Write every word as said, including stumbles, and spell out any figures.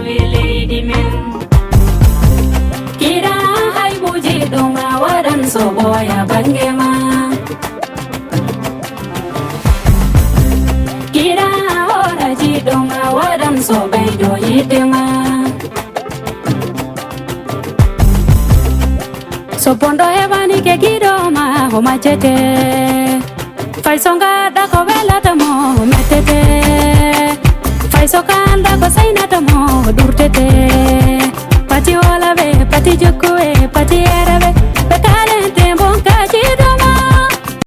E leydi men. Kiɗa hay mo jiɗɗo ma waɗan so ɓooya bannge ma. Kiɗa hoora jiɗɗo ma waɗan so ɓeydo yiɗde ma. So bonɗo heɓani ke giɗo ma o majjete. Fay so ngaɗa ko welata mo o mettete. Fay so kalɗa ko seynata mo o